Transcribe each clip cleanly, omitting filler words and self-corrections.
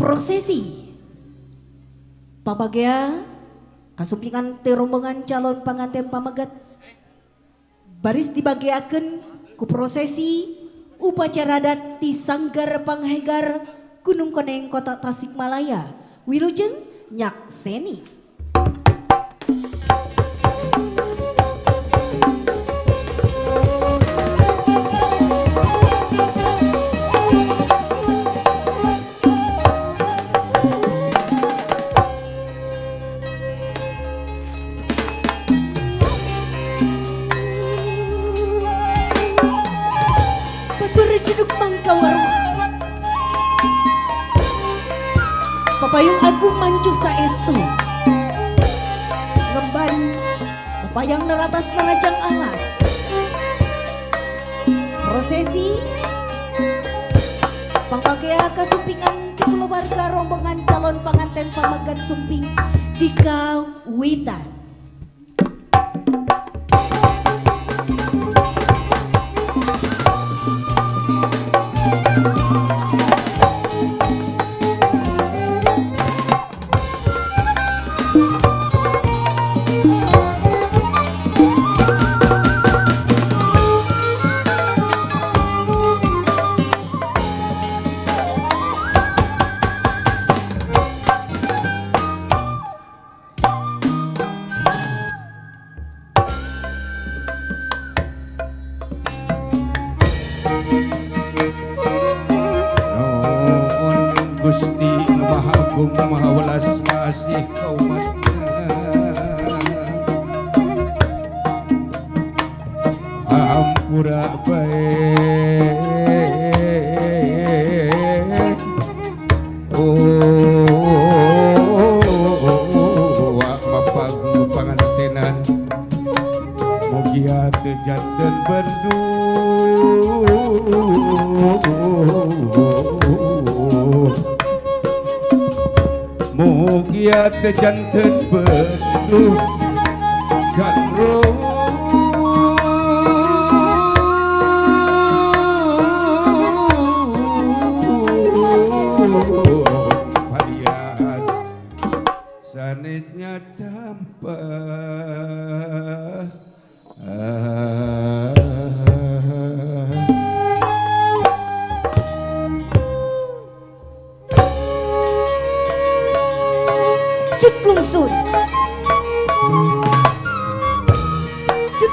Prosesi Pabagea kasumpingan ti rombongan calon panganten pameget baris dibageakeun ku prosesi upacara adat di Sanggar Panghegar Gunung Koneng Kota Tasikmalaya. Wilujeng nyakseni. Papayung agung mancuh saestu ngemban pepayang neratas nalajang alas. Prosesi pangpakea kasumpingan ti kulawarga rombongan calon panganten pamegat sumping di kawitan. Janten bendu gandrung parias sanesnya campah. Cut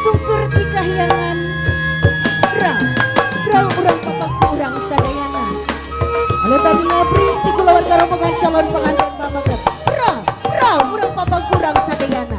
lungsur ti kahyangan rang urang papak urang sadayana. Anu tadi ngabri ti kulawarga rombongan calon pengantin pameget. Rang urang papak urang sadayana.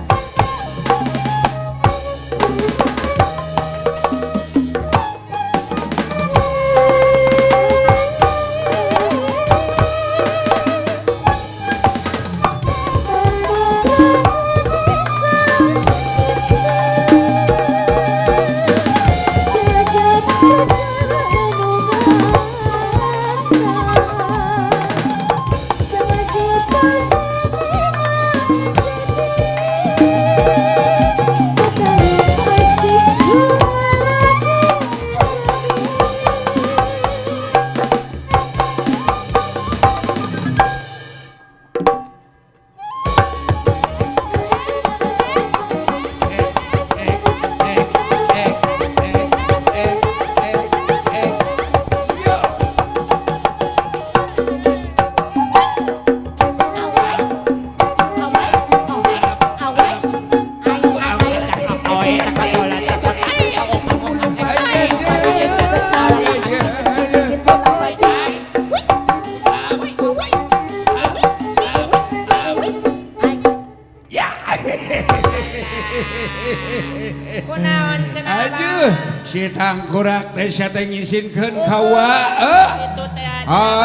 Tangkurak teh sia teh ngisinkeun ka wa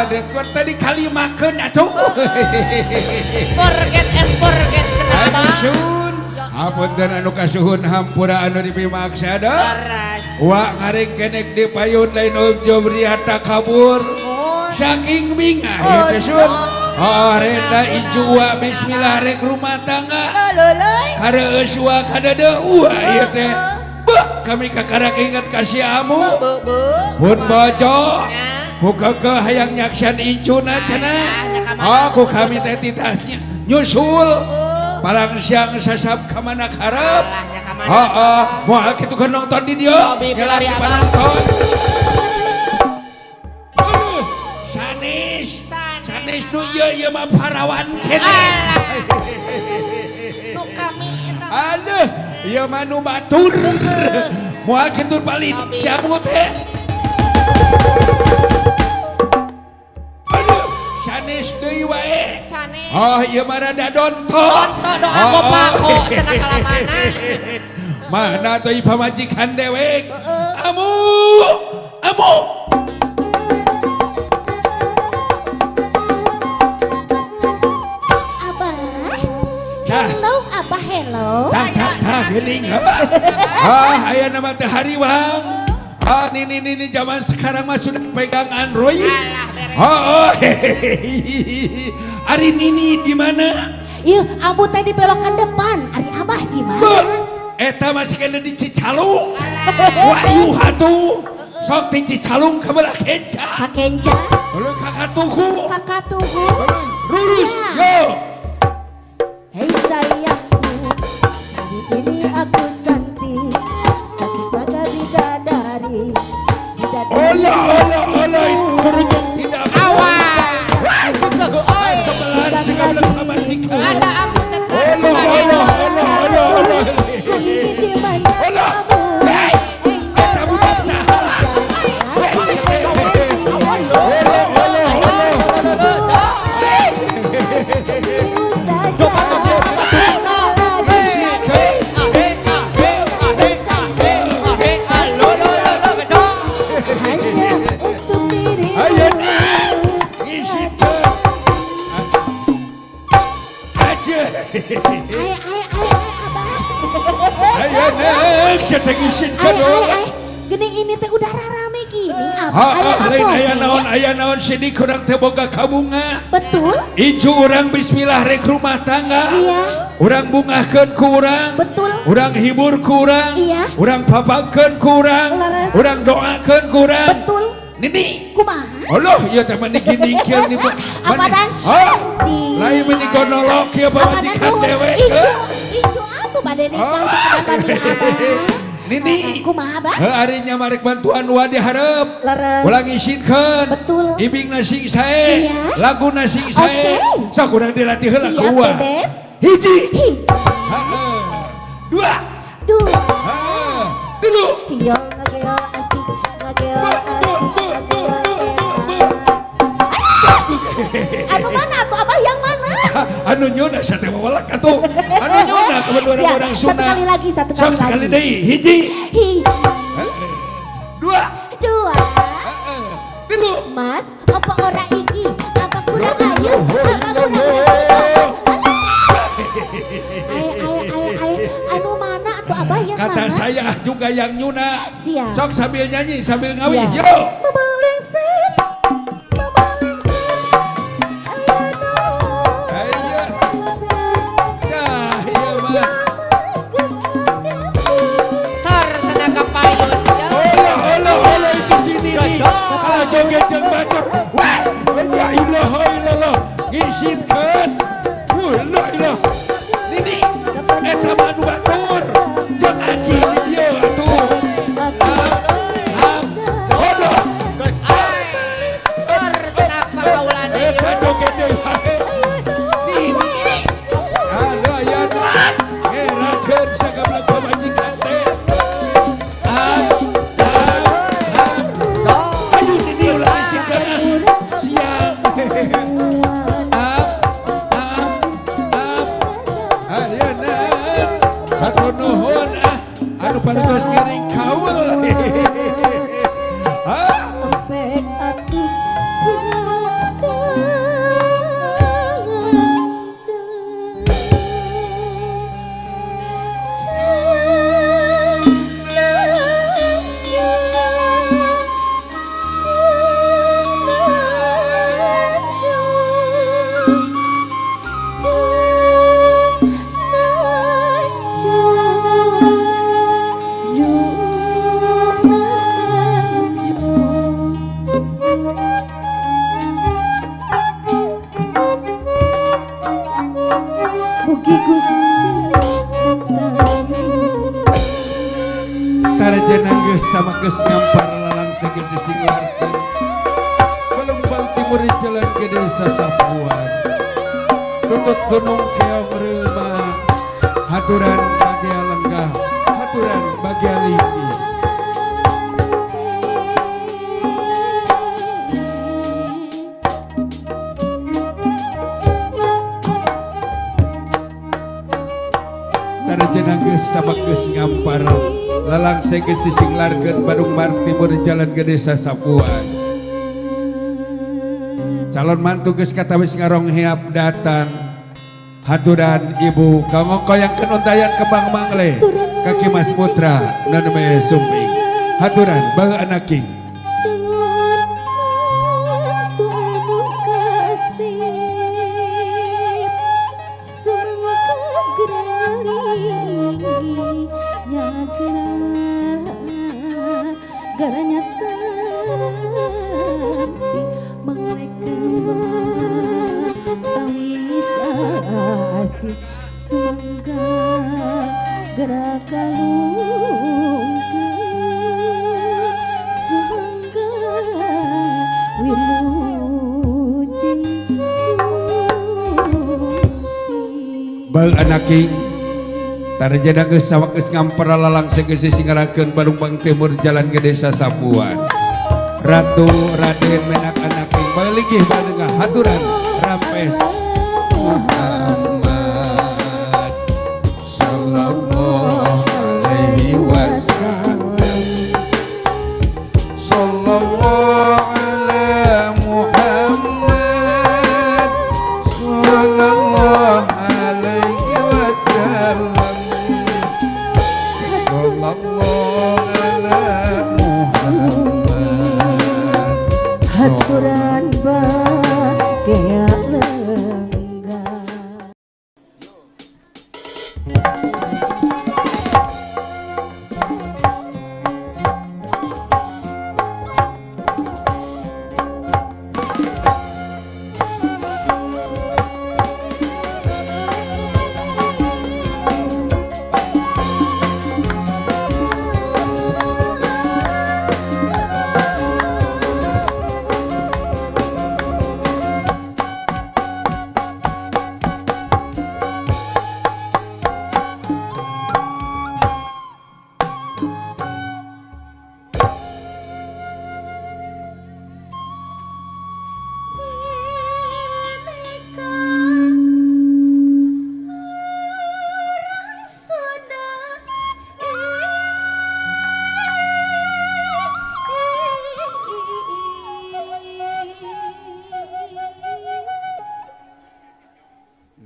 deket tadi kalimakeun atuh. Forget and forget cenah. Aduh, hapunten anu kasuhun hampura anu dipimaksa da. Wa ngaring kenek di payun lain ujub riata kabur. Saking bingah ieu teh sun. Hareta incu wa bismillah rek rumah tangga. Kareueus wa kadadeu wa ieu teh. Kami kakarak ingat kasih amu pun bojo buka ke hayang nyaksan incuna cenah. Kalamana. Oh, ku kami teh titah nyusul. Palang siang sasab ka mana karep. Alah, nya ka mana? Heeh, moal kitu keur nonton di dieu. Hobi Nyelaki pilari abah. Panonton. Aduh, sanes. Sanes. Sanes nu ieu ieu mah parawan keneh. Alah. Nu kami eta. Aduh, ieu mah nu batur. Moal kitu palid Hobi. siamu teh. Aduh, sanes deui wae. Sanes. Oh, ieu mah rada donto. Donto doa Oh, bapako oh. cenah kalamana. Mana tuh pamajikan dewek? Amu, amu. Abah. Dah. Hello, Abah, hello. Tah tah tah geuning. Ah, aya nama teh hariwang. Ah, nini nini zaman sekarang mah sudah pegang Android. Alah, beres. Oh, Ari Nini di mana? Iya, ambu teh di belokan depan. Ari Abah di mana? Beuh, eta masih kena di Cicalung. Wahyu atuh. Sok ti Cicalung ka belah Kenca. Ka Kenca, Heuh, ka Katuhu. ka Katuhu. Lurus, Siap. yo. Hei sayangku, hari ini aku santi, sakit bagai bidadari. Bidadari. Olah, olah, olah, kerujung tidak. Awas. Sebelah sebelah pamajikan. Ada ambu cetar. Olah, olah, olah, olah, olah. Ku ingin di mana Olah. kamu? Hei, eta budak saha? Olah, olah, olah. Hanya untuk dirimu. Ayo, ngisikeun. Aja. Ay, ay, ay, ay, Abah. Ayo, nek, sia teh ngisikeun. Ay, ay, ay. Gening ini teh udah rame gini, Abah. Ah, Aya ah, lain apa aya sih? Naon aya naon sini kurang teh boga kabunga. Betul? Icu urang bismillah rek rumah tangga. Iya. Urang bungahkeun ku urang. Betul. Urang hibur ku urang. Iya. Urang papakeun ku urang. Leres. Urang doakeun ku urang. Betul. Nini. Kumaha? Allah, ieu teh mani gini kieu ni. Apa dan Shanti? Lain meni gonolok ieu Apa dan pamajikan nuhun? dewek. Icu, icu apa bade nikah Oh. sakedap abah? Nini. Kumaha, Bah? Heuh, ari nya marek bantuan wa dihareup. Leres. Ulah ngisinkeun. Betul. Ibing sing sae. Iya. Laguna sing sae. Oke. Sok urang dilatih heula Siap, ku Wa. Bebeb. Hiji. Hiji, Heeh. Dua. dua. Heeh. Tilu. Yo ngageo asik, ngageo Bu, bu, asik, bu, bu, bu, bu, bu. Anu mana tuh Abah, yang mana? Anu nyona sate wawalak atuh. Anu nyona kepada Siap, orang-orang satu Sunda. kali lagi, satu Sok kali sekali lagi. deui. Hiji. Hiji, Heeh. Dua. dua. Heeh. Tilu. Mas, apa ora iki? Apa kurang ayu? Apa kurang ayu? Ay, ay, ay, ay. Anu mana tuh Abah, yang Kata mana? saya juga yang nyuna. Siap. Sok sambil nyanyi sambil ngawih. Siap. Yo. Mama lengser, mama lengser, ayo dong. Ayo. Dah, iya mah. Sor cenah ka payun. Olah, olah, olah itu sini nih. Kalau joget jeung batur. Wah, la ilaha illallah. Ngisinkeun. Wuh, la ilah. Nini, eta mah anu batur. Jeung aki di dieu atuh. Am, am, olah. Sor cenah pakaulan Eta joget deui wae. Nini. Halo aya ngerakeun sakabelah pamajikan teh. Am, am, am. Ayo Nini ulah ngisikeun ah. Siap. Am, am, am. Ayeuna. jalan gede sasapuan tutut gunung keong reumah haturan bagia lenggah haturan bagia linggih. Tarjana geus sabak geus ngampar lalangse geus sisinglarkeun Bandung Barat Timur jalan gede sasapuan. Calon mantu geus katawis ngarongheap datang haturan ibu kangongkoyangkeun untayan kembang mangle kaki Mas Putra nu sumping haturan bae anaking. Bal anaking tarjana geus sawak geus ngampar lalangse geus sisingarakeun Balumbang Timur jalan gede sasapuan Ratu Raden Menak anaking baligih badengah haturan rampes Muhammad sallallahu alaihi wasallam sallallahu ala Muhammad sallallahu alaihi wasallam sallallahu ala Muhammad haturan bagia lenggah.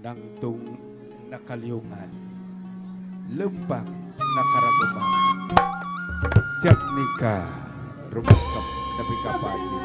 Nangtung nakaliungan lempang nakaragemang jatnika rumekep nepi ka pati.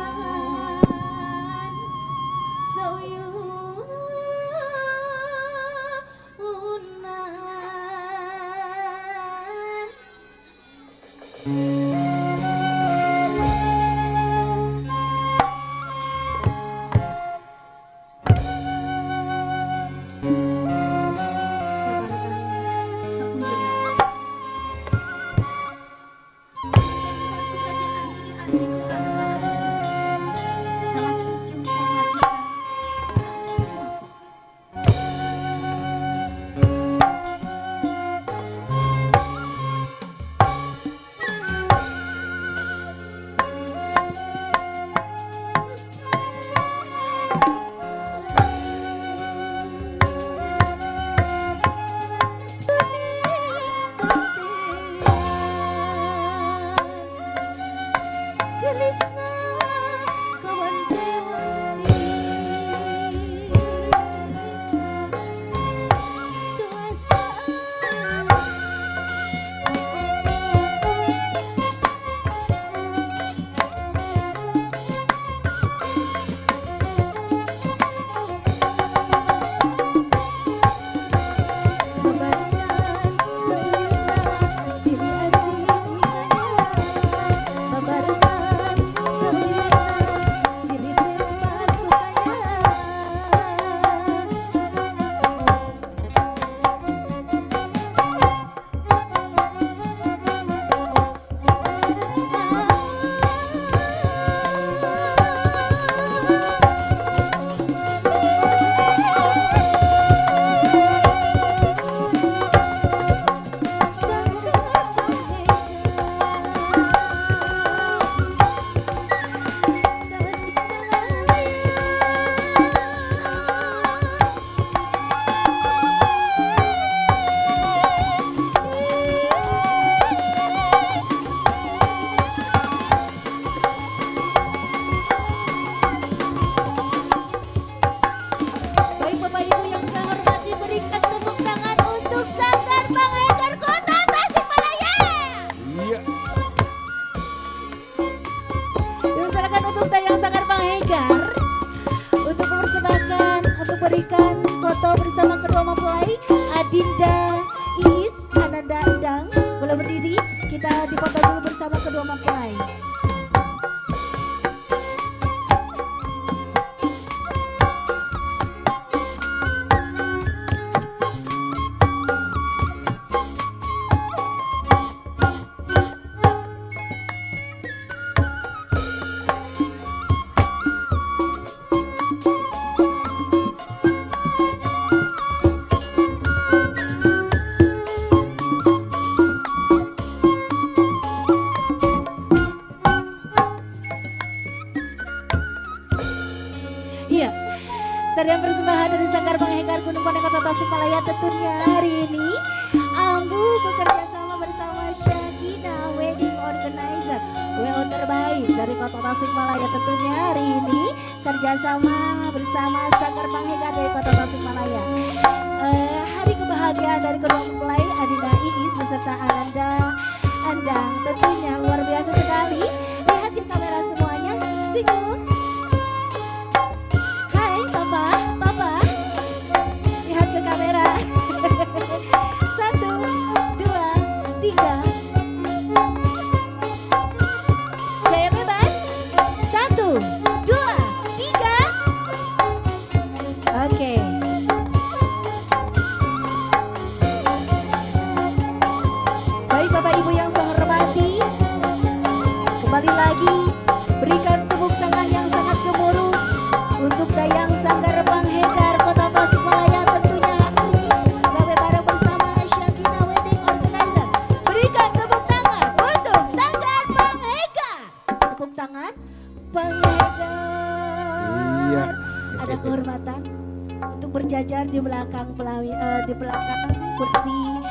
berikan foto bersama kedua mempelai Adinda Iis, Ananda Endang. Boleh berdiri, kita dipoto dulu bersama kedua mempelai. Iya, tarian persembahan dari Sanggar Panghegar Gunung Pone Kota Tasikmalaya tentunya hari ini Ambu bekerja sama bersama Syakina Wedding Organizer, WO terbaik dari Kota Tasikmalaya tentunya hari ini kerjasama bersama Sanggar Panghegar dari Kota Tasikmalaya. Hari kebahagiaan dari kedua mempelai Adinda Iis beserta Ananda Andang tentunya luar biasa sekali. Lihat di kamera semuanya, senyum. Hai Papa, Papa, lihat ke kamera. 1, 2, 3. Gaya bebas. 1, 2, 3. Oke. Baik Bapak Ibu yang saya hormati, kembali lagi berikan tepuk tangan yang sangat gemuruh untuk Dayang Sanggar Panghegar Kota Tasikmalaya tentunya hari ini gawe bareng bersama Syakina Wedding Organizer. Berikan tepuk tangan untuk Sanggar Panghegar. Tepuk tangan Panghegar. Iya. Ada kehormatan untuk berjajar di belakang di belakang kursi.